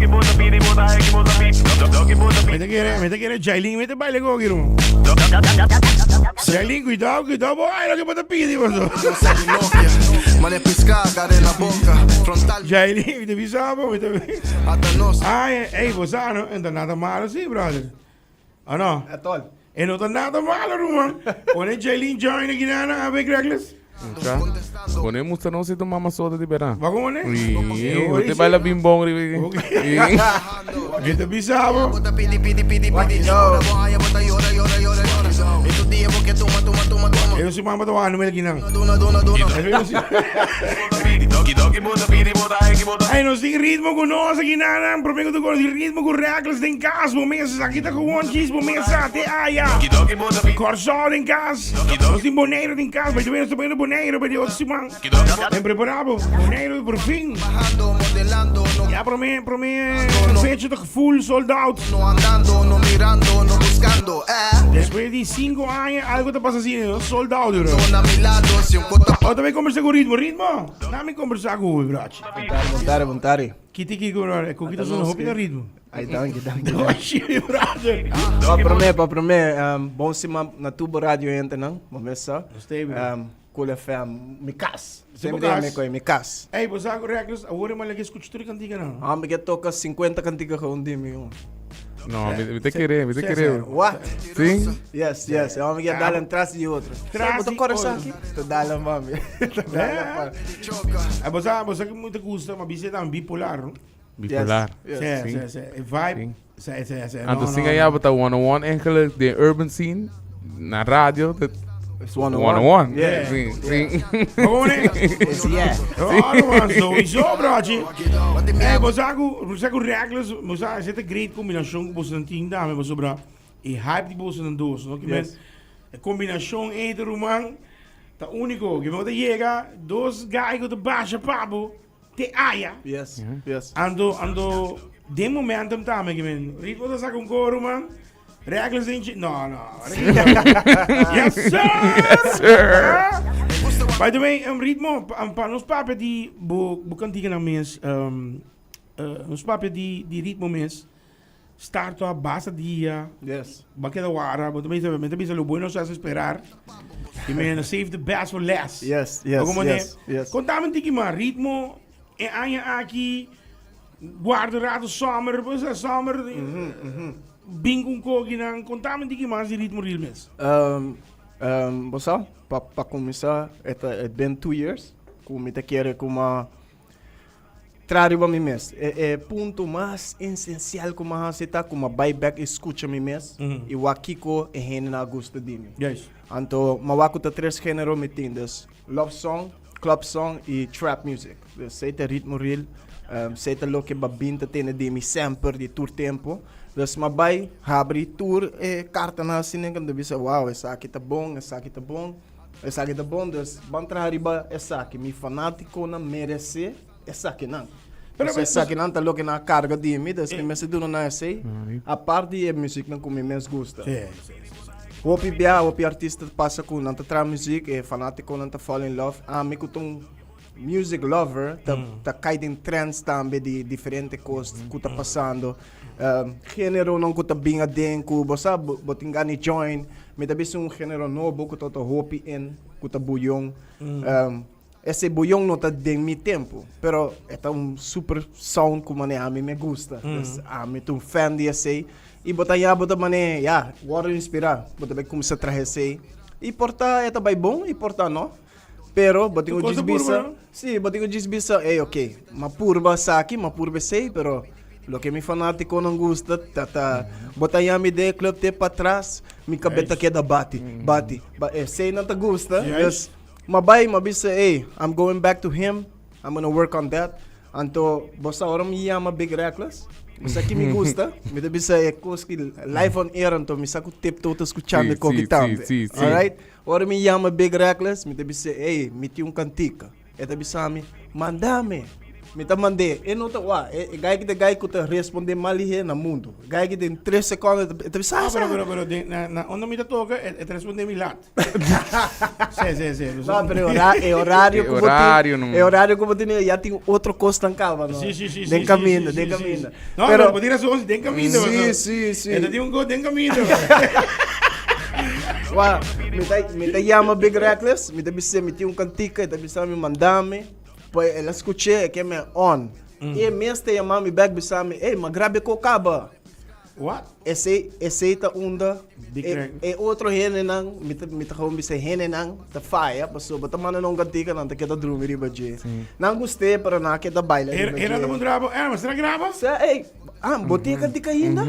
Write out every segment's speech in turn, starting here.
Mi ta kere, mi ta kere Jailin mi ta baile con aquí, ruman. Jailin, cuidado, cuidado, bo ay lo que bo ta pidi, paso. Mane pisca, agarré la boca. Frontal. Jailin, mi ta bisa bo, mi ta Hasta nos. Ay, ey, bo sa, no? Enta nada malo, sí, brother. Ah, no? At all. E no ta nada malo, ruman. Pone Jailin join aquí nana, a Big Reckless. Mucha. Pone musta no si tu mama soda di bera. Va con ne? Sí, te baila bim bong riba. Mi ta bisa bo. E si mama ta wano mel kinan. Ay, nos tin ritmo ku nos aki nanan. Prome ku tu kono ritmo ku Reckless den kas. Bo mes aki ta gewoon chis. Bo mes sa te aya. Kòrsou den kas. Nos tin Boneiru den kas. By the way, nos ta poniendo Boneiru pa di otro siman. En prepara bo. Boneiru por fin. Ya prome, prome fecha ta full sold out. Despues di 5 aña algo ta pasa asina, no? Sold out, bro. Otra vez conversa cu Ritmo. Ritmo, dame conversa cu bo, brachi. Bon tarde, bon tarde. Kiti kiko, bro. Kukito Ata son nos hopi ke. na ritmo. Ay, danki, danki. Doshi, brother. Pa prome, pa prome, bon siman na tubo radio hentenan, bo mes sa. Nos te, bro. Cool FM, mi kas. Si bo Semper kas. mi koe mi kas. Ey, bo sa ku Reckless, awor e malek eskucha tur e kantika nan. Ah, mi ke toka 50 kantika gewoon di mi, jongen. No, mi te kere, mi te Sí, kere. sí. What? Sí? Yes. Ah, mi ke dal een tras di otro. Tras Bo ta di kore otro. esaki? Ta dal een mami. Ta dal een mami. Eh, bo sa ku mi te gusta, ma bisa dan bipolar, no? Bipolar. Yes. Sí, Sí. sí, sí. E vibe. Sí. Sí. Anto No, sin no, allá no. bota one on one eigenlijk de urban scene na radio de It's one on one one. on one. Yeah. Sí. Gewoon, hè? It's yeah. Oh, man, sowieso, broodje. Eh, bo sa ku Reckless, bo sa, zit een great combinatie ku boso team dame, bo sobra. E hype di boso dos, no? Que men, e combinacion entre ruman, ta único. Que men llega, dos guy ku te basha pabo, te aya. Ando, de momentum tambe, que men, ritmo ta saca un coro, man. Reckless in No. Yes, sir! Yes, sir. By the way, ritmo, pa nos papia di bo kantika na mes, nos papia di ritmo mes, start a basta dia, ba queda wara, bo también sabe, me bisa lo bueno se hace esperar. Y me save the best for last. Como ne? Contame un tiki mas, ritmo, e aña aki, guarda rato summer, pues summer, bin con kogi nan, contame un tiki mas di ritmo real mes. Bo sa, pa kuminsá, it been 2 years, ku mi ta kere kuma traha riba mi mes. E punto mas esensial ku mi a hasi ta ku mi a bai bèk i skucha mi mes i wak kiko e hendenan a gusta di mi. Anto, mi a wak ku ta tres género mi tin, dus love song, club song i trap music. Dus esei ta ritmo real, esei ta loke Babin ta tene di mi semper, di tur tempu. Dus mi a bai habri tur e kartanan asina ku mi ta bisa, wow, esaki ta bon, esaki ta bon, esaki ta bon. Dus ban traha riba esaki. Mi fanátikonan meresé esakinan. Pero, Pero esakinan ta loke nan a karga di mi, dus mi mester duna nan esei. Apart di e muzieknan ku mi mes gusta. Sí, sí, sí, sí. Hopi bia, hopi artista ta pasa ku nan ta traha muziek, e fanátikonan ta fall in love. Ami ku ta un music lover, ta kai den trends tambe di diferente kos ku ta pasando. Géneronan ku ta bin aden ku bo sa, bo tin gana di join. Mi ta bisa un género nobo ku ta hopi in, ku ta buyon. Ese buyon no ta den mi tempu, pero e ta un super sound ku manera ami me gusta. Dus ami ta un fan di esei. I bo ta ya bo ta manera, ya, wòrdu inspirá. Bo ta bai kuminsá traha esei. I por ta e ta bai bon i por ta no. Pero bo tin Tu ku cosa djis bisa, purba, no? sí, bo tin ku djis bisa, ey, ok, m'a purba esaki, m'a purba esei, pero loke mi fanátikonan gusta ta bo ta yami den e club te patras, mi kabes ta keda bati, bati, esei nan ta gusta. Dus m'a bai, m'a bisa, ey, I'm going back to him, I'm gonna work on that. Anto, bo sa ora mi yama Big Reckless, bo sa ki mi gusta, mi ta bisa e kos ki live on air, anto mi sa ku Tiptoe ta skuchando e koki tambe. Alright? Ora mi yama Big Reckless, mi ta bisa, ey, mi tin un kantika. E ta bisa mi, manda mi. Mi ta mand'é, e no ta wak. E e guy ki ta guy ku ta respondé mas lihé na mundu. Guy ki den tres sekondo e ta bisa, Ah, sa, pero, sa. pero, pero, den, na, na onda mi ta toka, e, e ta respondé mi lat. Sí, sí, sí. No, pero e hora- e horario E ku bo tin, horario no. e horario ku bo tin, ya tin otro kosnan kaba, no? Sí, sí, sí, Den sí, kaminda, sí, den sí, sí, kaminda. sí. No, Pero- pero bo tin razon, sí, den kaminda. Sí, paso. sí, sí. E ta tin un kos den kaminda. Wa, mi ta, mi ta yama Big Reckless, mi ta bis'é mi tin un kantika, e ta bisa mi manda mi. Pues el a skuch'é, e ke me on. I e mes ta yama mi bèk bisa mi, Ey, ma grab'é ko kaba. What? Esei, esei ta unda Big e, Crack. e otro hendenan, mi ta, mi ta gewoon bisa hendenan ta faya, pasobra bo ta manda nan un kantika, nan ta keda drumi riba dje. Nan gust'é, pero nan a keda baila Era, riba era ta dje. puntra bo, eh, ma sera graba? Sa, ey, ah, bo tin e kantika ainda?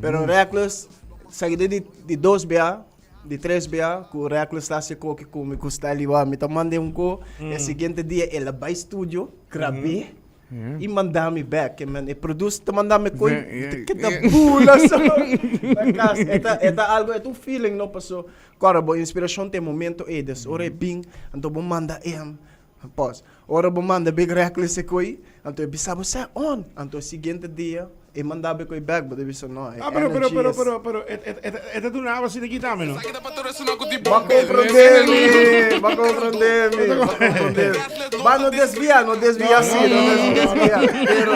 Pero Reckless, seguida di, di dos bia, Di tres bia ku Reckless ta hasi koki ku mi ku Stanley wou mi ta mand'é un ko e siguiente dia el a bai studio grab'é i manda mi bek ke men e producer ta manda mi ko i ta keda bula so na kas e ta e ta algo e ta un feeling no paso kòrda bo inspirashon ta e momento ei des ora e bin anto bo manda e Pos, ora bo manda Big Reckless e koe, anto e bisa bo sa on, anto e siguiente dia e manda bo e koe bek, bo ta bisa no, e Ah, pero, pero, energy pero, is. pero, pero, e, e, e, e ta duna asina aki tambe, no? Bo comprende mi, bo comprende mi, bo comprende mi. Ba no desvia, no desvia si, no desvia, pero,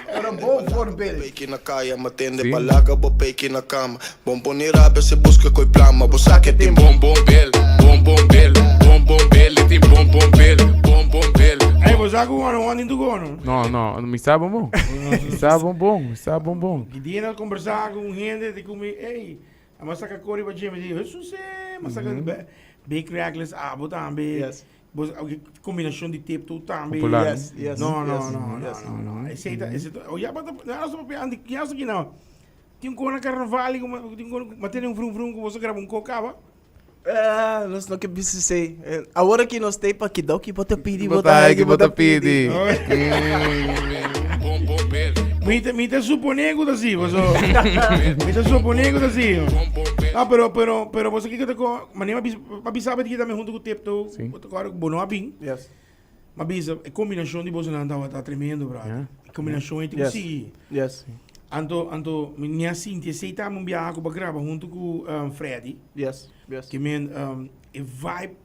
pero bon voorbeeld. Peki na kaya, ma tende Sí. palaka bo peki na kama. Bon pone rabia si busca coi plama Bo sa ke tin Bom bom bel, bom bom bel, bom bom bel, e tin bom bom bel, bom bom bel. Ey, bo sa ku one one tin tu gono. No, no, mi sa bon bon. Mi sa bon bon, mi sa bon bon. Ki dia na conversa ku un hende di ku mi, ey, a masaka kori pa dje, mi di, Jesus eh, masaka Big Reckless abo tambe. Yes. Bo combinacion di tip tu tambe. Popular. Yes, yes. No, no, yes, no, no, yes. no, no. Esey ta, esey ta, oh, ya, but, ya, ya, ya, ya, ya, Tin un kona karnaval i tin un kona, ma tene un vrum vrum ku boso graba un ko kaba? Eh, nos no ke bisa esei. Eh, awor aki nos ta pa kidó ki bo ta pidi, Bo ta hay ki bo ta pidi. Mi ta, mi ta suponé ku ta así, boso. Mi ta suponé ku ta así. Ah, pero, pero, pero boso kiko ta ko, manera ma bisa pa kita tambe huntu ku Tiptoe, Sí. bo ta kòrda ku bo no a bin. Yes. Ma bisa, e kombinashon di bosonan tabata tremendo, brother. Yeah. E kombinashon ei tin ku Yes. sigui. Yes. Anto, anto, mi ni a sinti esei tambe un biaha ku bo a graba huntu ku um, Freddy. Yes. Yes. Ke men um, e vibe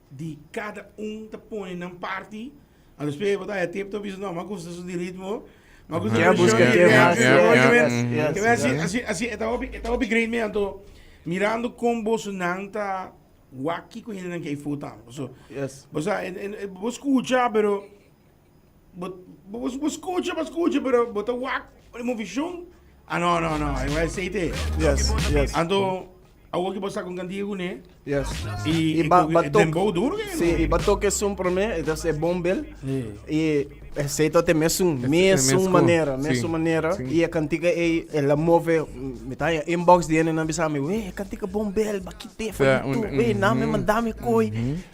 di kada un ta pone nan parti. Anto despues bo ta haya tip ta bisa, no, m'a gusta su di ritmo. M'a gusta Yeah, su busca di ke rap. mas. Yeah, Ke yeah, men- Yes, ke men yes. asi, asi, asi, e ta hopi, e ta hopi great me. Anto, mirando kon bosonan ta Wak kiko hendenan ke ei fout tambe. Paso, Yes. bo sa, en, en, bo skucha, pero bo, bo, bo skucha, bo skucha, pero bo ta wak e movishon. Ah, no, no, no, ei wak esei Yes, yes. Anto, awor ki bo sa kon kantiga kuné, Yes. i, I ba, ba e tok, dembow duro ke. Sí, i ba toka esun promé, entonces e bombel. Sí. I esei ta te mesun, Ese- mesun mesku, manera, sí, mesun manera. sí. I e kantika ei, el a move, mi ta haña inbox di hendenan bisa mi, wey, e kantika bombel, ba kite for Sa, YouTube, un- wey, na mi mhm, manda mi koi.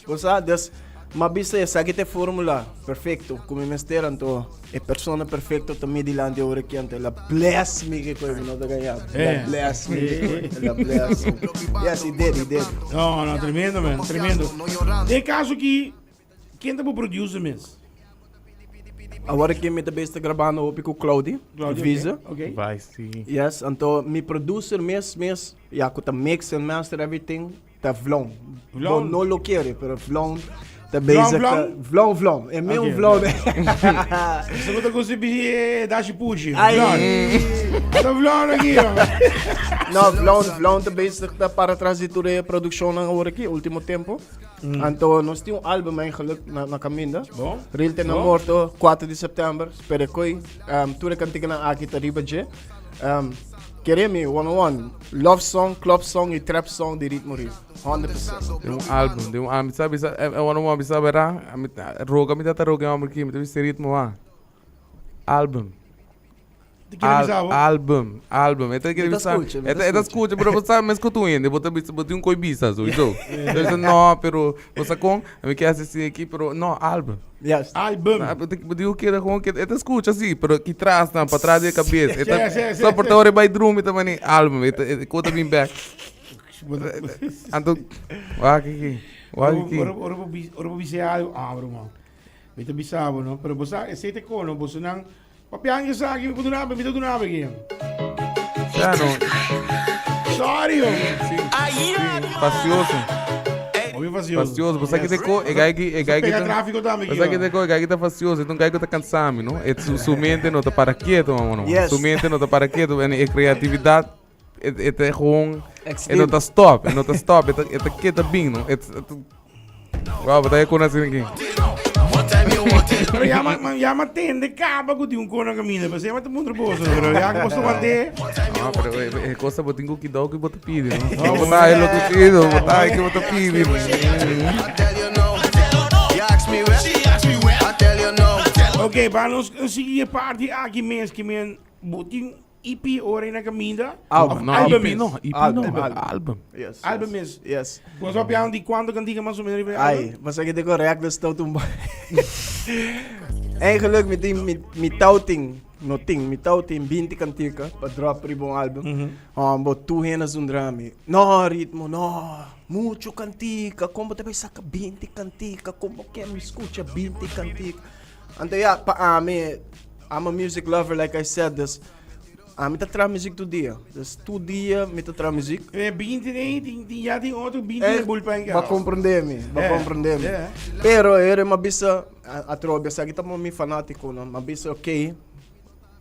Bo sa, dus, m'a bisa esaki ta e formula perfecto ku mi mester, anto e persona perfecto ta mi dilanti ora aki, anto el a bless mi ke koi mi no ta gaña, el a Eh. bless mi ke koi, el a bless mi. Yes, he did, he did. No, no, tremendo, man, tremendo. Den e kaso aki, Ken ta bo producer mes? Awor aki mi ta bezig ta grabando hopi ku Claudy, Claudy, Visa. ok. Vai si. Yes, anto mi producer mes mes, ya ku ta mix and master everything, ta Vlon. Vlon. Bo no lo kere, pero Vlon ta bezig ta Vlon? Vlon Vlon, e mi un Ok, Vlon. Eso ku ta gusta bi dashi pushi. Ai. Vlon. Ta Vlon aki. No, Vlon, Vlon ta bezig ta para tras di tur e produccionnan awor aki, ultimo tempo. Anto nos tin un album eigenlijk na, na caminda. Bon. Real Ten Bon. Morto, 4 di september. Spera koi. Um, tur e kantikanan aki ta riba dje. Um, kere mi, one on one. Love song, club song y trap song di Ritmo Real. 100%. De un album, de un album. Sabi, sa, eh, eh, one on one, sabi ra. Mi ta- roga, mi tata roga, hombre, ki, mi ta bisa ritmo, ah. Album. Te quiere bisa bo? Album, album. E ta quiere Mi ta bisa. scucha, mi E ta ta, e ta scucha, pero bo sa mes cu tu hende, bo ta bisa, bo tin un coi bisa sowieso. Entonces, no, pero bo sa con, mi ke haci así aki, pero no, album. Yes. Album. Ah, bo ta- bo digo kere gewoon ke e ta scucha si, pero ki tras nan, pa tras di e cabeza. E ta, Sí, sí, sí. so por ta ora e bai drumi ta mani album, e ta, e ko ta bin back. Anto, wak aki, wak aki. Ora bo bisa algo, ah, bro man. Mi ta bisa bo, no? Pero bo sa, esei ta kono, bosonan papian esaki, mi por duna bo, mi ta duna bo aki. Ya no. Sorry, ho. Sí, sí, fastioso. Hopi fastioso. Fastioso. Bo sa ki te ko, e gai ki, e gai ki Pega ta. tráfico tambe Bo sa ki aki, te ko, e gai ki ta fastioso. E un gai ku ta kansa mi, no? E su, su mente no ta para quieto, mamo, no. Yes. Su mente no ta para quieto. En e creatividad, e, e ta gewoon, e Extreme. no ta stop, e no ta stop. E ta, e ta keta bin, no? E, e ta, Wow, bo ta kon asina aki. Pero ya ma, ya ma tende kaba ku tin un kona kaminda. Pero ma te muntra boso. Pero ya ku boso wante. No, pero e cosa bo tin ku kidao ku bo ta pidi, no? No, bo ta lo ku pido, bo ta ku bo ta pidi. Ok, pa nos sigui e party aki mes ki men bo tin EP ora na caminda? Album. No, Album EP mes. no, EP Album, no, album. album. Yes. Album yes. mes. Yes. Bo sa pian di cuanto cantica mas o menos riba e Ai, album? was ik het correct, dus tot een Eigenlijk met die met met touting, no ting, met touting 20 cantica pa drop riba un album. Bo tu hena zundrami. No ritmo, no. Mucho cantica, como te saca 20 cantica, como que me escucha 20 cantica. Anto ja, pa ami, I'm a music lover like I said, dus ami ta tra music tur dia. Dus tur dia mi ta tra music. Eh, 20 nee, tin, tin, ya tin otro 20 eh, bullpen. Ba comprende mi, ba Eh, comprende mi. eh. Pero ere ma bisa atrobe esaki ta mi fanatico no. Ma bisa okay,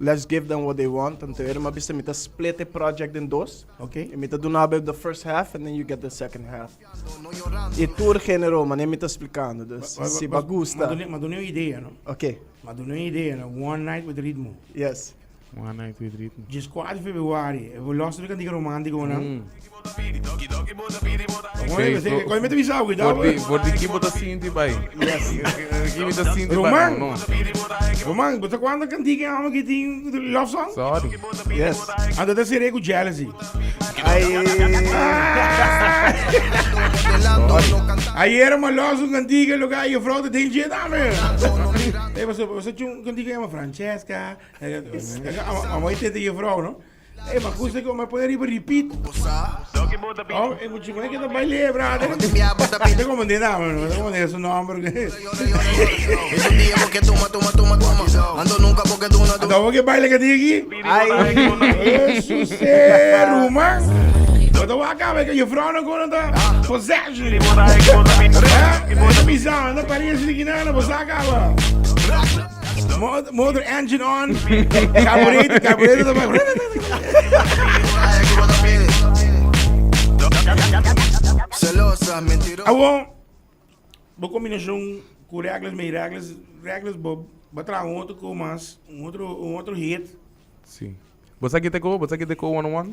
let's give them what they want. Anto ere ma bisa mi ta split e project in dos. Okay. Y mi ta duna be the first half and then you get the second half. Y tur genero, mane mi ta explicando. Dus si ba gusta. Ma duna un idea, no? Okay. Ma duna un idea, no? One night with ritmo. Yes. One night with ritmo. 14 februari. E los di cantica romantico, no? Okay, so- Koi me te bisa, cuidado. Voor di ki bo ta sinti bai. Yes. Ki mi ta sinti bai. Roman. No. Roman, bo ta cuando cantica amo ki tin love song? Sorry. Yes. Ando ta sere ku jealousy. Ai. Ayer me los un cantica lo que juffrouw te den je dame. Hey, was was un cantica llama Francesca. Amo te juffrouw, no? Hey, maar goed, ik maar poner riba repeat. Oh, ik moet je maar ik baile, brother. Ik kom niet aan, no. Ik kom niet zijn nummer. Dan ook je baile que die Ai. Jesus, man. Wat dan waka, ik je vrouw nog gewoon dat possession. Hè? Bizar, dan Paris die kinana, bosaka. Motor engine on. Carburetor, carburetor. Celosa, mentirosa. Awor, bo combinacion cu Reckless, mei Reckless, Reckless bo, bo traha un otro co mas, un otro hit. Sí. Bo sa ki te ko? Bo sa ki te ko one on one?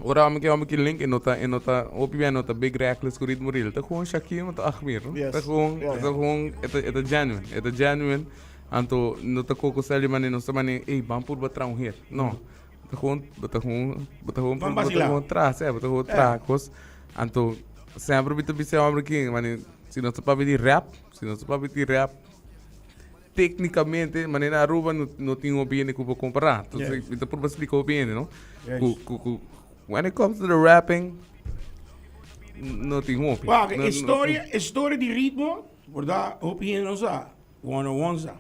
Ora amo ki amo ki link e no ta e no ta hopi bia no ta big Reckless ku ritmo real. Ta gewoon Shaquille no ta Achmir, no? Yes. Ta gewoon Yeah. ta gewoon e ta e ta genuine, e ta genuine. Anto no ta koko sali mane no sa mane ey ban purba traha un hit. No. Ta gewoon bo ta gewoon bo ta gewoon Ban bo ta basila. gewoon traha, sí, bo ta gewoon traha kos. Anto semper mi ta bisa e homber aki mane si nos ta papia di rap, si nos ta papia di rap Técnicamente, manera Aruba no, no tin hopi hende ku por kompará. Entonces, Yes. mi ta purba splika hopi hende, no? Yes. Ku, ku, ku, when it comes to the rapping, no tin hopi. Wow, No, no- historia, historia di ritmo, verdad, hopi hende no sa. One on one sa.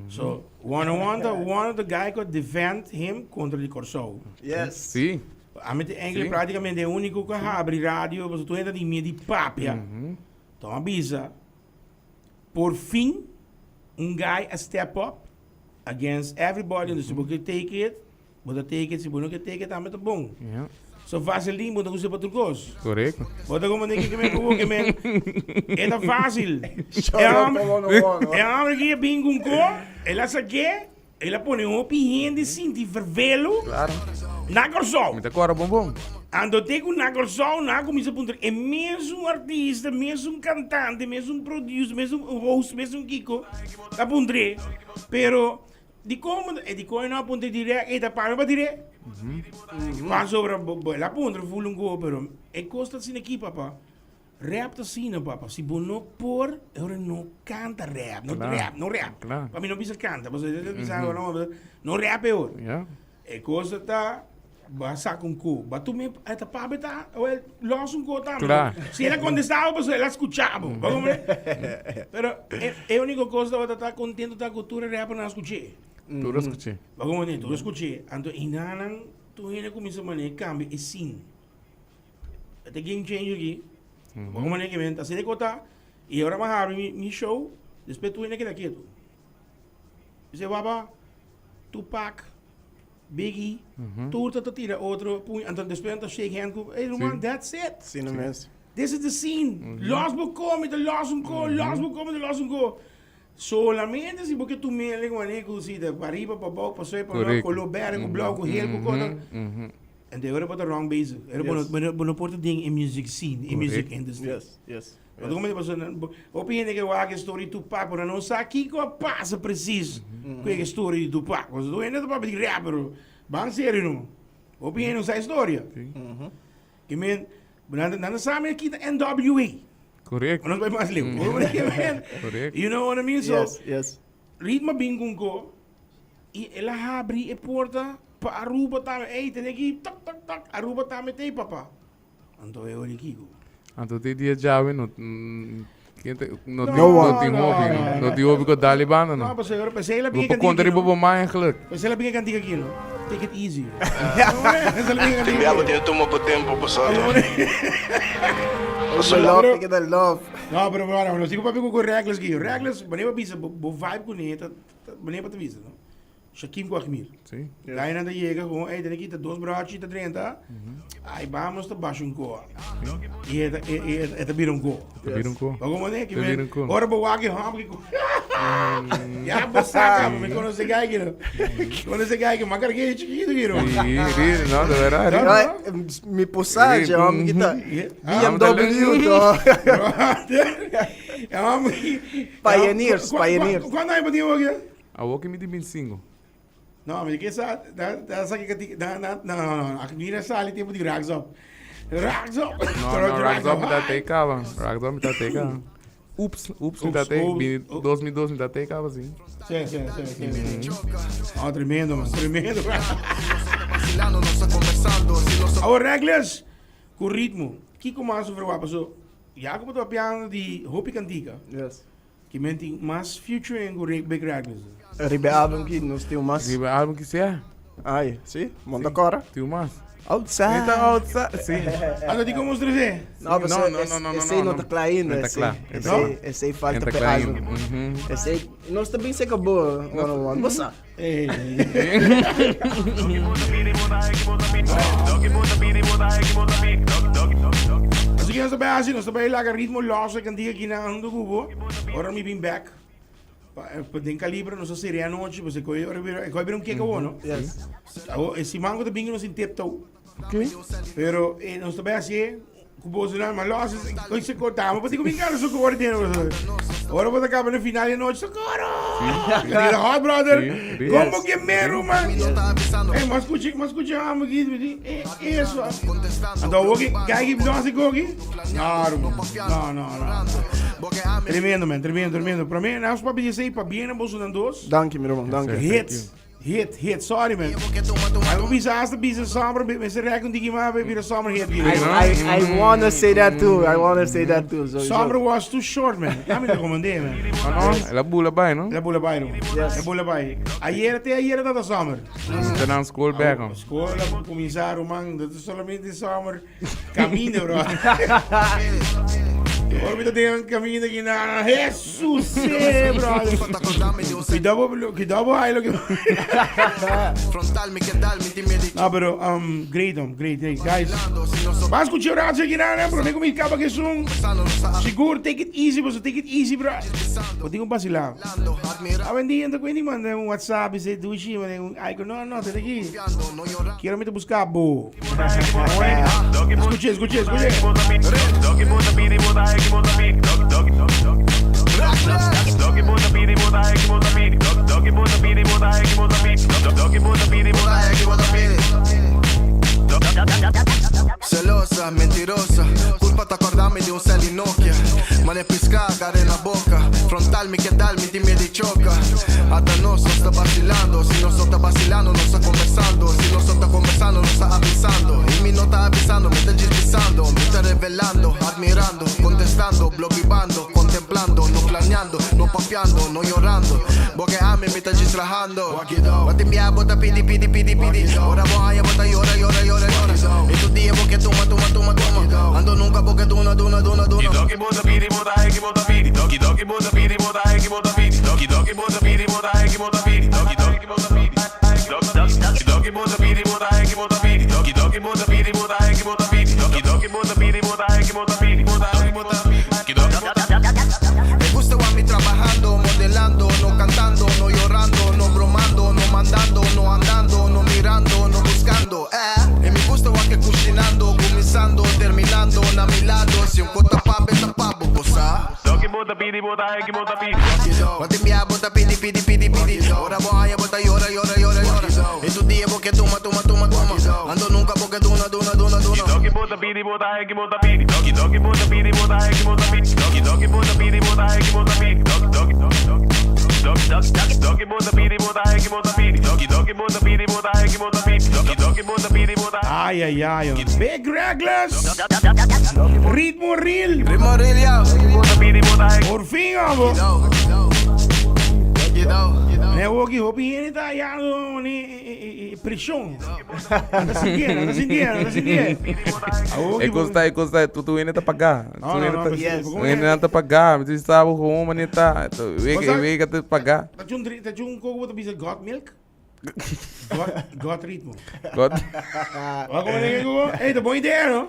So, one on one ta one of the guy ku defend him kontra di Kòrsou. Yes. Sí. Ami ta eigenlijk Sí. prácticamente e único ku habri radio, pasobra tur hende ta di miedo di papia. Toma bisa. Por fin un guy a step up against everybody si bo ke take it, bo ta take it, si bo no ke take it tambe ta bon. Yeah. So facil bo ta usa pa tur kos. Correcto. Bo ta como niki ke men ku ke men e ta facil. Shout E out hombre, to one on one, e hombre ki a bin ku un ko, el a sak'é, El a pone hopi hende sinti vervelo Claro. na Kòrsou. Mi ta kòrda bon bon. Anto te ku na Kòrsou nan a kuminsá puntra e mesun artista, mesun kantante, mesun producer, mesun host, mesun kiko ta puntr'é. Pero dikon e dikon e no a puntra dirèk? E ta paga pa dirèk. Pasobra bo el a puntra ful un kos pero e kos ta asina aki papa. Rap ta asina papa, si bo no por, e ora no canta rap, no rap, no rap. Pa mi no bisa canta, pasobra ta bisa no, no rap e ora. E cosa ta, Ba saca un cu. Ba tu me e ta pabe ta wel los un co tambe. Kla. Si el a contestabo pasobra el a scuchabo. Bo comprende? Pero e e unico cos tabata ta contento ta cu tur e rappernan a scuché. Tur a scuché. Bo comprende? Tur a scuché. Anto enanan tur hende a cuminsa manera cambia e scene. E ta game changer aki. Bo comprende ke men? Asina cu ta. Y ora mi a habri mi mi show despues tur hende a keda ketu. Mi se waba Tupac. Biggie, tur ta ta tira otro puño, anto despues nan ta shake hand ku, hey ruman, that's it. Asina mes. This is the scene. Los bo ko, mi ta los un ko, los bo ko, mi ta los un ko. Solamente si bo ke tum'el ku manera ku si ta pa riba, pa abou, pa soi, pa nort, koló bèrdè, ku blou, ku hel, ku kos. Anto e ora bo ta wrong bezig. E ora bo no, bo no por ta den e music scene, e music industry. Yes, yes. Bo ta komende pasobra hopi hende ke wak e story di Tupac pero nan no sa kiko a pasa precies ku e story di Tupac. Pasobra tur hende ta papia di rap pero ban serio no. Hopi hende no sa e storia. Ke men nan ta sa mi a kita NWA. Correct. Nos bai mas leu. Correct. You know what I mean? So Yes, yes. ritmo a bin ku un ko i el a habri e porta pa Aruba tambe. Ey tene ki tok tok tok Aruba tambe t'ey papa. Anto e ori kiko? Anto te dia djawe no ken ta no tin No no tin no hopi no no no tin hopi ku dal e banda No no. pasobra pesei la Bo bin e por kantika konta aki riba no. bo man eigenlijk. Pesei la bin e kantika aki no. Take it easy. Pesei la bin e Tin kantika biaha bo aki. tin e tuma bo tempo pasobra Paso love, take it love. No pero bueno nos tin ku papia ku Reckless aki. Reckless manera bo bisa bo bo vibe kuné ta manera bo ta bisa no. Shakim ku Achmir. Sí. Gainan ta yega gewoon, ey, tene kita dos brachi ta drenta. Ay, vamos ta basha un koa. I e ta, e, e, e ta bira un koa. Ta bira un koa. Ba como ne, ki Ta bira un koa. Ora bo wak e hom ki Ya bo saca, mi conoce gai ki no. Conoce gai ki, ma cargué chiquito ki no. Sí, sí, no, de verdad. No, sí. no. Ay, mi posada, Sí. hom kita. Ah, BMW to. Ja, Pioneers, pioneers. Cuando hay pa aki? Awor ki mi tin binsingo. No, mi ke sa, da, da sa ki da, na, no, no, no, ak mira sali tempo di Racks Up. Racks Up. No, no, Racks Up mi ta te kaba. Racks Up mi ta te kaba. Ups, ups mi ta te, Ups, ups. 2002 mi ta te kaba, si. Si, si, si, si. Oh, tremendo, man, tremendo. Awor, Reckless, ku ritmo, kiko mas bo verwagt? Paso, ya ku bo ta papiando di hopi kantika. Yes. Ki men tin mas featuring ku Big Reckless. Riba e album ki nos tin un mas. Riba e album ki sea. Ai, si, monta kora. Tin un mas. Outside. Mi ta outside, si. Anto di komo strese? No, No, pero no, no, no, no, esei no, no ta kla ainda. No ta kla. Esei, esei falta No ta pa e kla album. ainda. Mhm. Esei, nos ta bin seka bo, one on one. Bo sa. Ey. Así que nos ta bay haci, nos ta bay laga ritmo los e cantica aki na Ando Cubo. Ora mi bin back, pa, eh, pa den Calibre nos a serie anochi, pues e coy ora bira, e coy bira un kek awo, no? Yes. Awo, e siman cu ta bin nos in tiptoe. Ok. Pero eh, nos ta bay haci Ku boso nan ma los koi se kota mo pati ku bin kara socorro tiene ora bo ta kaba na final di nochi socorro Dile hot brother como que mero man eh mas kuchi mas kuchi amo ki mi di eh eso anto awo ki kai ki no hasi koki no no no no tremendo man tremendo tremendo pra mi nos papia di esei pabien na boso nan dos Danki mi ruman danki hits Hit, hit, sorry man. Algo bisa hasta bisa sombra, me se rek un diki ma be bira sombra hit. I, I, I wanna say that too. I wanna say that too. So, Sombra was too short man. A mi te comandé man. No, no, el a bula bai, no? El a bula bai, no. Yes. El a bula bai. Ayer te ayer tata sombra. Te nan school back, no? Escola comienza, man, dat is solamente sombra. Camino, bro. Ora mi ta den camino aki na Jesus, eh, brother. Cuidado, cuidado ahí lo que. No, pero um, great, um, great, great, guys. Va a escuchar rato aquí na, pero me mi capa que es un sigur, take it easy, pues take it easy, bro. Bo tin un vacilado. A buen día, ento cuenti manda un WhatsApp y dice, dushi, manda un icon. No, no, te aquí. Quiero me te buscar, bo. Escuche, escuche, escuche. Celosa, mentirosa, culpa ta acordarme di un cel di Nokia. Mane pisca, agarre na boca. Frontal, mi ke dal, mi tin miedo di choca. Ata nos, nos ta vacilando. Si nos no ta vacilando, nos ta conversando. Si nos no ta conversando, nos ta avisando. Admirando, contestando, blo bibando, contemplando, no planeando, no papiando, no yorando. Bo ke ami mi ta djis trahando. Bo tin bia bo ta pidi, pidi, pidi, pidi. Ora bo haña bo ta yora, yora, yora, yora. I tur dia bo ke tuma, tuma, tuma, tuma. Ando nunca bo ke duna, duna, duna, duna. Me gusta wak mi trabahando, modelando, no cantando, no yorando, no bromando, no mandando, no andando, no mirando, no buscando, eh. Y mi gusta wak e cushinando, cuminsando, terminando, na mi lado. Si un co ta pa bo, e ta pa bo, bo sa. Bo tin bia bo ta pidi, pidi, pidi, pidi. Ora bo haña bo ta yora, yora, yora, yora. I tur dia bo ke tuma, tuma, tuma, tuma. Anto nunka bo ke duna, duna, duna, duna. Ay ay ay oh. Big Reckless. Ritmo Real. Ritmo real, yo. Por fin abo. Ne woki hopi hende ta hayando ne presión. Anda sintiendo, anda sintiendo, anda sintiendo. E cos ta, e cos ta, tu tu hende ta paga. No, Tu no, hende no, ta, pues, Yes. como tu hende que- nan ta paga. Mi sabe gewoon manera ta. Wega, Cosa- wega te paga. Ta chun, ta chun coco ta bisa God milk? God, God ritmo. God. Wa como denk ik, hey, dat bon idea, no?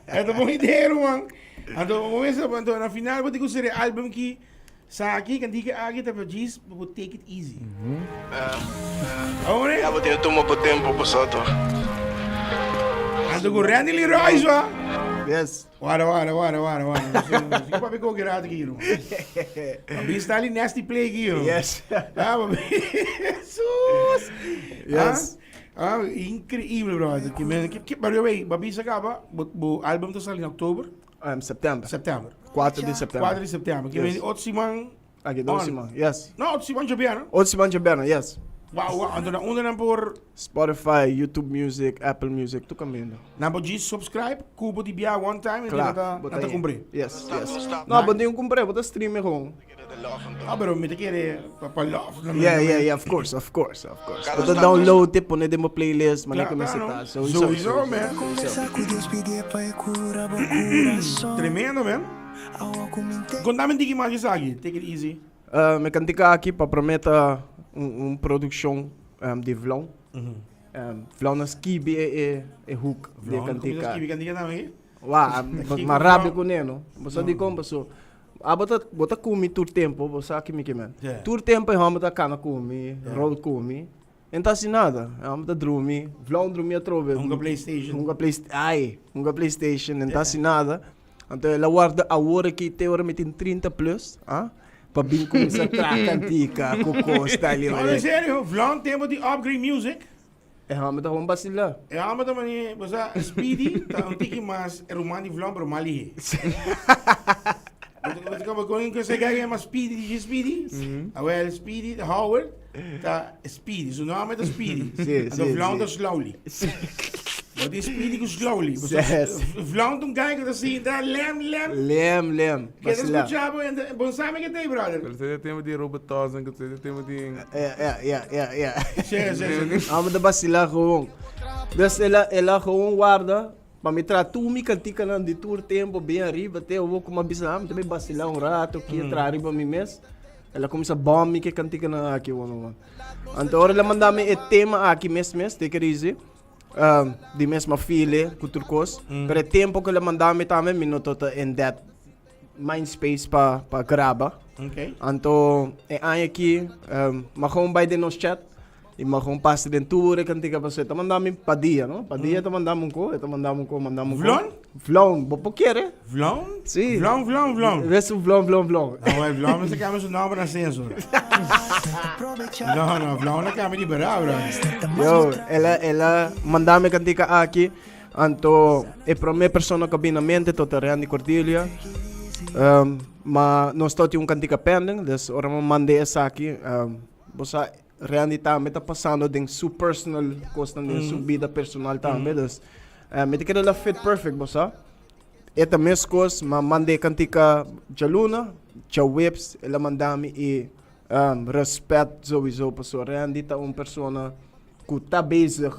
Hey, dat bon idea, man. Anto, momento, anto, na final, bo digo serie album ki, sa aki, kan dike aki, ta gis, bo take it easy. Awor, Ya bo tin tuma bo tempo bo soto. Anto ku Randy Leroy, wa. Yes. Wara, wara, wara, wara, wara. Si papi ko geraad ki, no. Papi sta li nasty play ki, no. Yes. Ah, papi. Jesus. Yes. Ah, ah, increíble, brother. Que men, que, que, pero wey, papi se acaba, bo, bo álbum ta sali in oktober, September. September. 4 di september. 4 di september. Que Yes. men, otro siman, Aki, dos On. siman. Yes. no, otro siman djabièrnè. Otro siman djabièrnè, yes. Wow, wow. Anto na unda nan por Spotify, YouTube Music, Apple Music, tur kaminda. Nan por djis subscribe, ku bo di bia one time, en Kla, nan ta, bo nan ta ta kumpré. Yes, yes. No, bo tin kumpré, bo ta stream gewoon. Ah, pero mi ta kere pa pa love. na Yeah, yeah, yeah, of course, of course, of course. Bo ta download e, pone den bo playlist, manera Kla, ku mester kla, ta. no. Sowieso, Sowieso, man. Tremendo, man. Kontame un tiki mas di esaki, take it easy. Uh, mi kantika aki pa promé ta un, un produkshon um, di Vlon. Um, Vlon a skibi e, e, e hook di e Vlon, kantika. kuminsa skibi kantika tambe? Wa, Kiko ma rabia Vlon? kuné, no? Bo sa dikon paso. A bo ta, bo ta kumi tur tempo, bo sa ki mi ke men. Yeah. Tur tempo e hòmber ta kana kumi, rol kumi. E no ta hasi nada. E hòmber ta drumi, Vlon drumi atrobe. Hunga PlayStation. Hunga Play, ai, hunga PlayStation, e no ta hasi nada. Anto el a warda awor aki te ora mi tin 30 plus, ah, pa bin cuminsa traha cantica cu cos tal y No, en serio, Vlon tempo di Upgrade Music. E homber ta gewoon basila. E homber ta mane, bo sa, Speedy ta un tiki mas e ruman di Vlon, pero mas lihe. Bo ta kaba con cu ese guy yama Speedy, DJ Speedy? Awel, Speedy, Howard, ta Speedy, su nomber ta Speedy. Sí, Anto sí, Vlon sí. ta Slowly. Bo tin Speedy ku Slowly. Bo sa, Yes. Vlon ta un guy ku ta sinta lem, lem. Lem, lem. Ke ta Vacila. skucha bo, en bo sabe ke ta ei, brother. Pero esei ta tempo di Robert Townsend, ku esei ta tempo di... Ja, ja, ja, ja, ja. Sí, sí, sí. Amo ta vacila gewoon. Dus el a, el a gewoon warda pa mi traha tur mi kantikanan di tur tempo bien ariba te awor ku mi a bisa, ah, mi ta bay vacila un rato aki, traha riba mi mes. El a kuminsá bòm mi ku e kantikanan aki, one one. Anto ora el a manda mi e tema aki mes mes, take it easy, di mes m'a feel ku tur kos. Pero e tempo ku el a manda mi tambe mi no tabata in that mind space pa pa graba. Anto e aña aki m'a gewoon bai den nos chat i m'a gewoon pasa den tur e kantika pasobra e ta manda mi pa dia, no? Pa dia e ta manda mi un ko, e ta manda mi un ko, manda mi un ko. Vlon? Vlon, bo por kere? Vlon? Sí. Vlon, vlon, vlon. Ves un vlon, vlon, vlon. No, el vlon mester cambia su nomber na censor. No, no, vlon a cambia di bera, bro. Yo, el a, el a manda mi cantica aki. Anto, e prome persona cu a bini na mente tabata Randy Cordelia. Um, ma nos tabatin un cantica pending, dus ora mi mande esaki, um, bo sa Randy tambe ta pasando den su personal cosnan, den su bida personal tambe, dus, mi ta kere el a fit perfect, bo sa. E ta meskos, ma mand'é kantika djaluna, djaweps el a manda mi i rèspèt souiso pasobra Randy ta un persona ku ta bezig,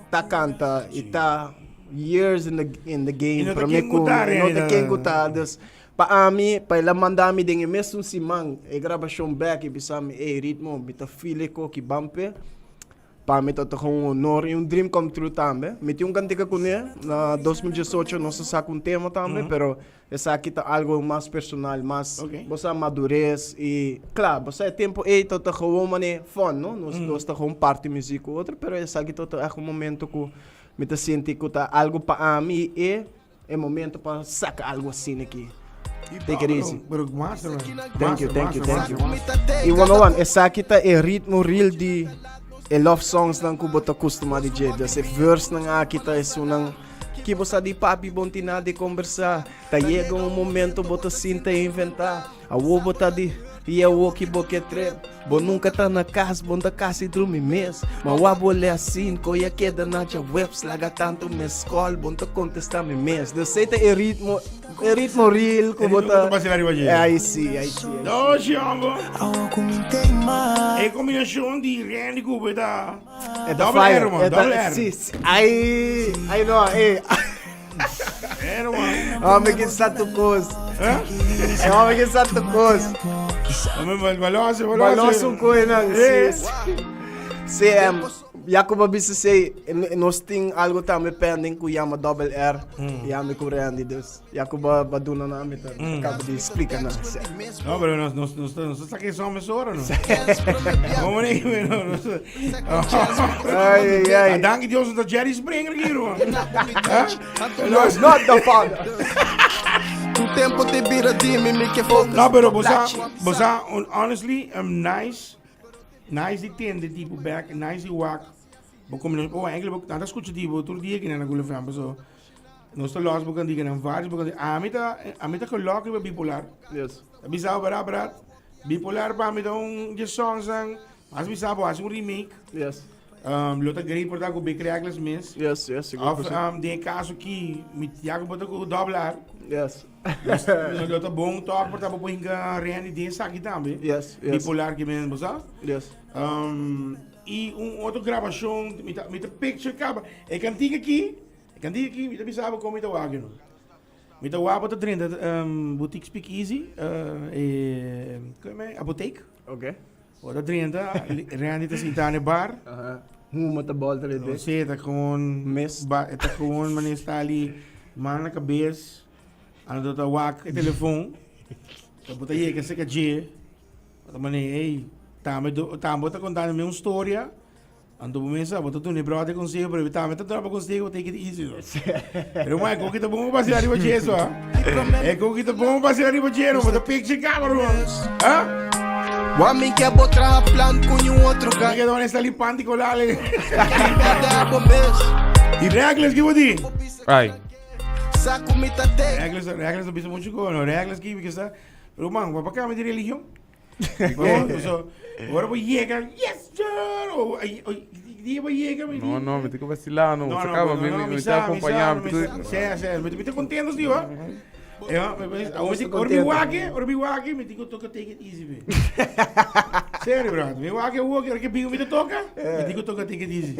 ta kanta i ta years in the in the game I no ta promé ken ku ku ta, no ta Randy. ken ku ta. Dus pa ami, pa el a manda mi den e mesun siman e grabashon bèk i bisa mi, ey Ritmo, mi ta feel e koki, ban p'e. Pa mi ta ta un honor y un dream come true tambe. Mi tin un cantica cune, na 2018 nos a saca un tema tambe, pero esaki ta algo mas personal, mas Ok. bo sa madurez y cla, bo sa e tempo ey ta ta gewoon mane fun, no? Nos nos ta gewoon parti muziek cu otro, pero esaki ta ta echt un momento cu mi ta sinti cu ta algo pa ami y e E momento pa saca algo asina aki. Take it easy. Pero master, man. Thank you, thank you, thank you. Master, Y 101, esaki ta e ritmo real di e love songs nan ku bo ta kustuma di dje. Dus e verse nan aki ta esunnan ki bo sa di papi bon tin nada di kombersá. Ta yega un momento bo ta sinta inventá. Awo bo ta di i awo ki bo ke trep. Bo nunka ta na kas, bo n'ta kasi drumi mes. Ma wak bo lè asin, ko ya keda na djaweps. Laga tantu mes kòl, bo n'ta kontestá mi mes. Dus ei ta e ritmo, e ritmo real ku bo E ritmo ku ta. ta basila riba dje. Ai si, ai si, ai si. Doshi hombo. E kombinashon di Randy ku bo ta. E ta Double fire. R, man, E ta, double R. si, si. Ai, ai no, ei. R, man. Homem ki sa tu kos. Hã? Homem ki sa tu kos. Homem, balose, balose. Balose un koe nan. Eh. Si, si. Si, em, Jacob a bisa sei, nos tin algo tambe pending ku yama Double R. Yami ku Randy, dus Jacob a ba duna na mi ta acaba di explica na. Si. No, pero nos, nos, nos, nos ta saca esos hombres ora, no? Como ni, no, no. Ai, ai, ai. Ah, danki Dios, no ta Jerry Springer aquí, ruman. Ah? No, not the father. Tu tempo te bira di mi, mi ke focus. No, pero bosa, bosa, honestly, I'm nice. Nice di tende tipo back, nice di wak. Bo combinacion, oh, eigenlijk, bo, nada escucha tipo, tur dia que na Gula FM, so. Nos ta los bo kan diga nan varios bo kan diga. Ami ta, ami ta gelok riba bipolar. Yes. Ta bisa bo bra bra. Bipolar pa mi ta un dje songs nan. Mas bisa bo hasi un remake. Yes. Lo ta great por ta ku Big Reckless mes. Yes, sigur Of ku si. Den e kaso ki mi ya ku bo ta ku Double R. Yes. Lo ta bon tok por ta bo por hinka Randy den esaki tambe. Yes. Bipolar ki men bo sa. Yes. I un otro grabashon mi ta mi ta picture kaba. E kantika aki. E kantika aki mi ta bisa bo kon mi ta wak no. Mi ta wak bo ta drenta boutique Speak Easy, e kon e apotek. Ok. Bo ta drenta, Randy ta sinta na e bar. Aha. Huma ta bolta de de. Si, e ta gewoon Mes. Ba, e ta gewoon manera sta ali man na kabes. Anto ta wak e telefon. Bo ta yega serka dje. Bo ta manera, ey, tambe tambe bo ta kontando mi un storia. Anto bo mesa, bo ta duna e brother conseho, pero tambe ta duna bo conseho, take it easy. No? Pero man, koki ta bon pa pasar riba dje, ha? E koki ta bon pa pasar riba dje, no? Bo ta picture camera, man. Ha? Wa mi ke bo traha plan ku un otro Ka guy. ke ta sta li panty kolale. Bo mes. I reglas ki bo di? Ai. Sa ku mi ta take. Reglas, reglas no bisa mucho ko, no? Reglas ki, because ta, pero man, wa pa kami di religion? Bo, so, ora bo yega, yes sir! O, ai, oi, dia bo yega, mi No, no, mi tin ku vacilá, no. No, Se no, acaba, no, mi, no, mi, mi mi sa, te acompañá, mi mi sa, te mi sa, sa, mi te contento, sí, wa. Eh, wa, mi Gusto ora mi contento. wak, ora mi wak, mi tin ku toka take it easy, be. Serio, brother. Mi wak, wak, ora ke bingo mi te toka, mi tin ku toka take it easy.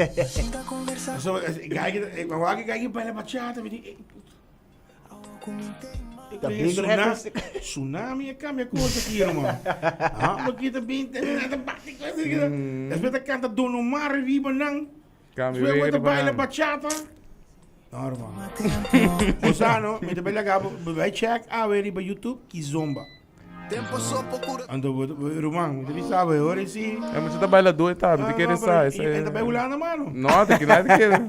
So, gai, mi wak, gai ki baila bachata, mi di, eh, Ta big records. Tsunami a cambia cosa aqui, irmão. Ah, maar kita bem, nada bate coisa aqui. Después ta canta Don Omar riba nan. Cambia Después weer ta riba baila nan. bachata. No, irmão. O sea, no, mi ta baila gabo, vai check awe riba YouTube Kizomba. Tempo so po cura. Anto, ruman, mi ta bisa bo, ora si. Ja, maar ta baila doe ta, mi te kere sa, esa. En ta bai Hulanda, mano. No, te kere, te kere.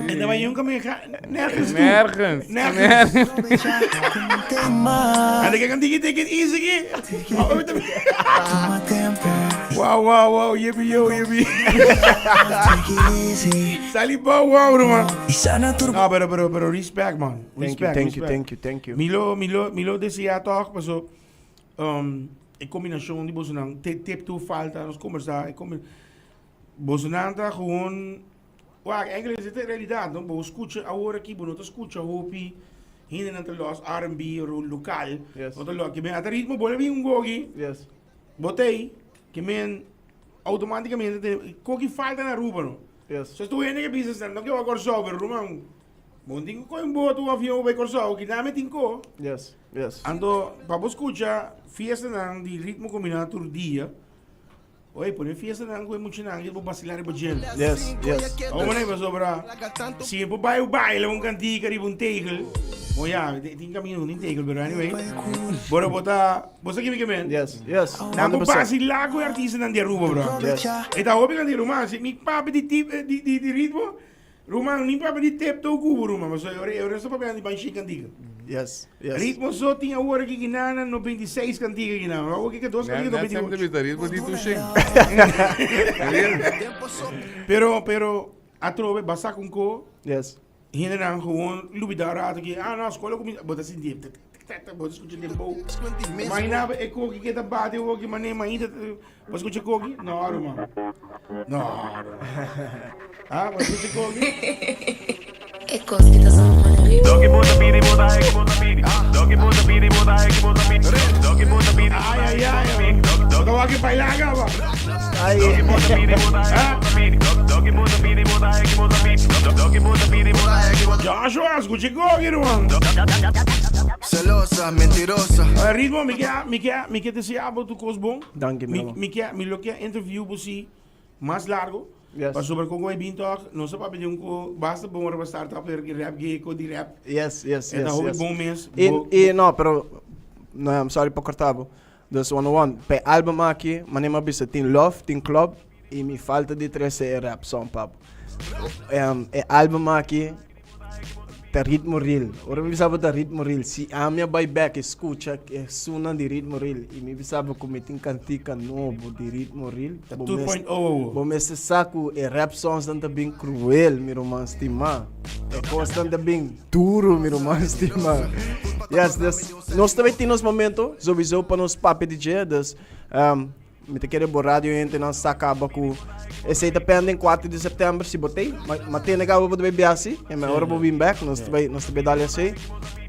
En ta bai nunca me nergens toe. Nergens. Nergens. En ik kan die take it easy ki. Wow, wow, wow, yippie yo, yippie. Sali bow wow, ruman. No, pero, pero, pero respect, man. Thank you, Respect, thank you, respect. thank you, thank you. Mi lo, mi lo, mi lo desea toch, paso, e combinacion di bosonan, te tip tu falta, nos conversa, e combi, bosonan ta gewoon, wak, eigenlijk is het de realidad, no? Bo escucha awor aki, bo no ta escucha hopi. Hendenan ta los R&B ro local. No ta los. Ke men ata ritmo bo bin un gogi. Yes. Bo tei ke men automaticamente te koki falta na Aruba no. Yes. So tu hende ke bisa sa no ke wa Kòrsou pero ruman bo no tin ku kohe un boto un avion bai Kòrsou ki name tin ko. Yes. Yes. Anto pa bo skucha fiestanan di ritmo kombiná tur dia. Oye, pone fiestanan ku e muchanan ki bo basila riba djel. Yes, yes. Awor manera pasobra si bo bai baila un kantika riba un tegel, bon ya, tin kaminda ku tin tegel, pero anyway, bora bo ta, bo sa kimi ke men? Yes, yes. Nan bo basila ku e artistanan di Aruba, bro. Yes. E ta hopi kantika, ruman, si mi papia di tip, di di di ritmo, Ruman, mi papia di tep tou kubo, ruman, pasobra e ora e ora sa papia di ban shi kantika. Yes, yes. Ritmo so tin awor aki gina na 96 kantika gina. Awor ki dos kantika Net sempre 98. bisa ritmo di tushin. Pero pero atrobe basa con ko Yes. hendenan gewoon lubida rato ki ah no skola kuminsa bo ta sinti tek tek tek bo ta skucha dembow. Imagina bo e koki ke ta bati awor ki mane mainta Bo skucha koki? No, ruman. No, ruman. Ah, bo skucha koki? E kos ki ta zona mane ritmo. Doki bo ta pidi bo ta heki bo ta pidi Doki bo ta pidi bo ta heki bo ta pidi Doki bo ta pidi Ay, ay, ay. Bo ta wak baila kaba. Ay. Doki bo ta pidi bo ta heki bo ta pidi Doki bo ta pidi bo ta heki bo ta pidi Doki bo ta pidi bo ta heki bo Joshua, skucha koki, ruman. Celosa, mentirosa. Ritmo, mi ke, mi ke, mi ke desea bo tur kos bon. Danki mi Mi, mi ke, mi lo ke interview bo si mas largo. Yes. Pasobra kon ku bin tok, nos a papia di un ko basta bon ora pa start up e rap gay ko di rap. Yes, yes, E ta yes, hopi yes. bon mes. E, Bo, e no, pero no, I'm sorry pa corta bo. Dus one one, pe album aki, mane mi a bisa tin love, tin club y mi falta di trece e rap song pa bo. Em, e album aki Ta ritmo real. Ora mi bisa bo ta ritmo real. Si ami a bai bek e skucha e sunan di ritmo real i mi bisa bo ku mi tin kantika nobo di ritmo real. Ta Bo mes 2.0. bo mester sa ku e rap songsnan ta bin kruel mi ruman stimá. E kosnan ta bin duru mi ruman stimá. Yes, dus nos ta bai tin nos momento sowieso pa nos papia di dje. Dus Mi ta kere bo radio hentenan sa kaba ku esei ta pending 4 di september si bo tei. Ma, ma tene kaba bo ta bai biasi, e me ora bo bin back, nos ta bai, nos ta bai dal esei.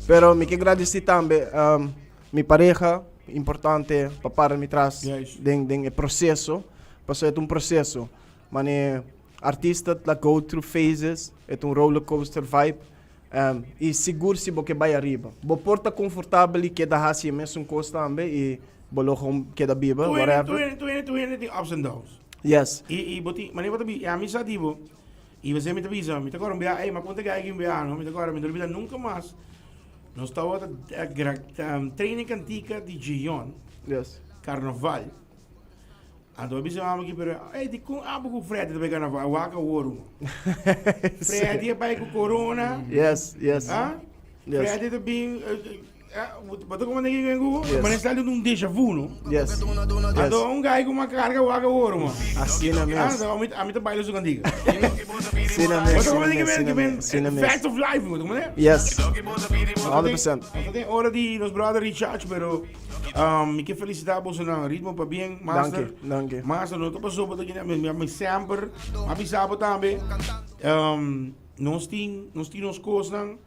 Pero mi ke gradisi tambe um, mi pareha, importante pa para mi tras den, den e proceso, pasobra e ta un proceso. Mane artista ta go through phases, e ta un roller coaster vibe. Um, i sigur si bo ke bai ariba. Bo por ta konfortabel i keda hasi e mesun kos tambe i bo lo gewoon keda biba, Tu hende, tu whatever. hende, tu hende, tu hende tin ups and downs. Yes. I, i bo tin, manera bo ta bi, ami sa di bo, i bo mi ta bisa, mi ta kòrda un bia, ey, m'a konta gai un bia, no, mi ta kòrda, mi no ta olbida nunka mas, nos tabata gra, training kantika di Gion, Yes. karnaval. Anto a bisa mama ki pero ey dikon abo ku Freddy ta bai carnaval wak awor man. Freddy a bai ku corona. Yes, yes. Ah? Yes. Freddy ta bin bo ta komanda ki ku Yes. Mane sali un déjà vu no. Yes. Anto Yes. un guy ku ma carga wak awor man. Asina mes. Ah, ami ta baila su cantica. Asina mes. Bo ta komanda ki Asina men ki men mes. Asina mes. facts of life bo ta komanda. Yes. 100%. Anto tin ora di nos brother Richard pero Um, mi ke felicita boso na ritmo pa bien, master. Danke, danke. Master, no te pasó bo ta mi, mi, mi semper, a bisa bo tambe. Um, nos tin, nos tin nos cosnan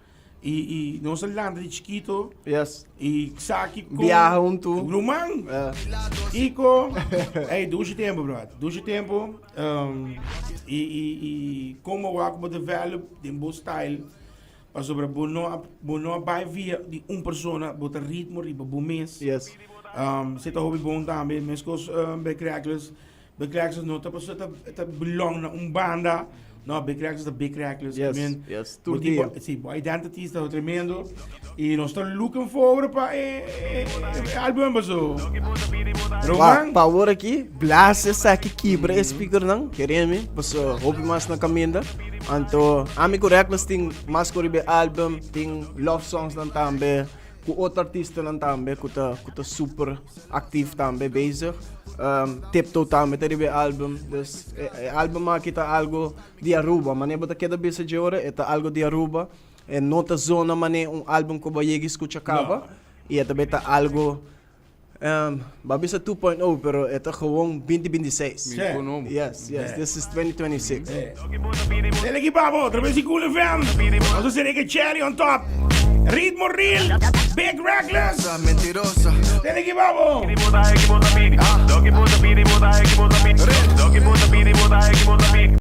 y, y nos a lanta di chiquito Yes. y saki con Viaja junto. Ruman. Kiko, hey, dushi tempo, bro. Dushi tempo. Um, y, y, y como wak bo develop den bo style. Pasobra bo no a bo no a bai via di un persona, bo ta ritmo riba bo mes. Yes. Um, se ta hopi bon tambe, meskos um, Big Reckless. Big Reckless no ta pasobra ta, ta belong na un banda. No, Big Reckless ta Big Reckless. Yes, I mean, yes, bo tur tin dia. bo, si, bo identity ta tremendo. Y nos ta looking forward pa e, e, e album paso. Pa, Roman? pa awor aki, blaas esaki kibra e speakernan, keremi, paso hopi mas na kaminda. Anto, ami ku Reckless tin mas ku riba e album, tin love songs nan tambe, ku otro artistanan tambe ku ta ku ta super actief tambe bezig. Um, Tiptoe tambe ta riba e album. Dus e, e album aki ta algo di Aruba. Mane bo ta keda bisa dje ora, e ta algo di Aruba. E no ta zona mane un album ku bo a yega i skucha kaba. I e tambe ta algo Um, ba bisa 2.0, pero e ta gewoon 2026. Mi kono. Yes, yes, this is 2026. El equipo, otra vez y Cool FM. Vamos a hacer que cherry on top. Ritmo Real, Big Reckless. Mentirosa. Tene ki babo.